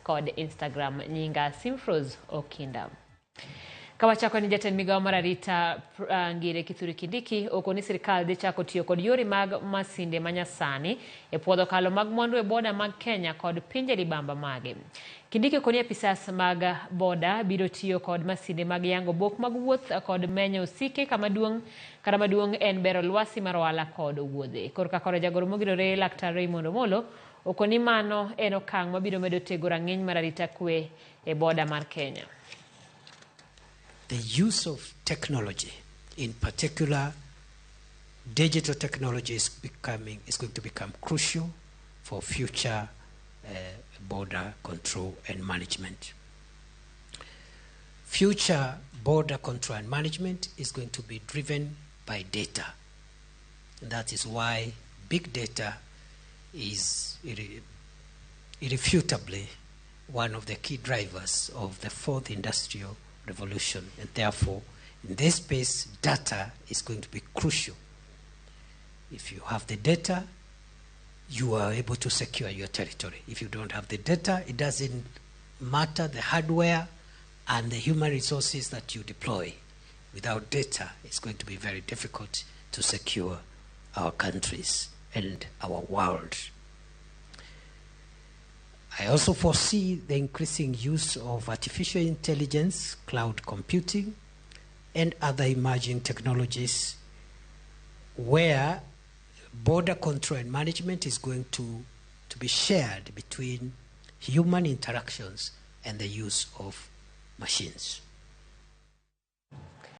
Kod Instagram. Nyinga Simfrose Okinda. Kawachako ni jatend migawo mar arita Ngire Kithure Kindiki okoni sirkal dhi chako tiyo kod yore mag masinde manyasani e puodho kalo mag mwandu e boda mag Kenya kod pinje libamba mage. Kindiki okoni apisas mag boda biro tiyo kod masinde mag yango bok mag wuoth kod menyo osike kama duong' kata maduong' en bero lwasi mar ohala kod wuodhe. Korka kore jagoro mogirore Laktar Raymond Omolo okoni mano en okang' mabiro medo tego rang'iny mar arita kwe e boda mar Kenya. The use of technology, in particular digital technology, is going to become crucial for future border control and management. Future border control and management is going to be driven by data. And that is why big data is irrefutably one of the key drivers of the fourth industrial revolution. And therefore, in this space, data is going to be crucial. If you have the data, you are able to secure your territory. If you don't have the data, it doesn't matter the hardware and the human resources that you deploy. Without data, it's going to be very difficult to secure our countries and our world. I also foresee the increasing use of artificial intelligence, cloud computing, and other emerging technologies where border control and management is going to be shared between human interactions and the use of machines.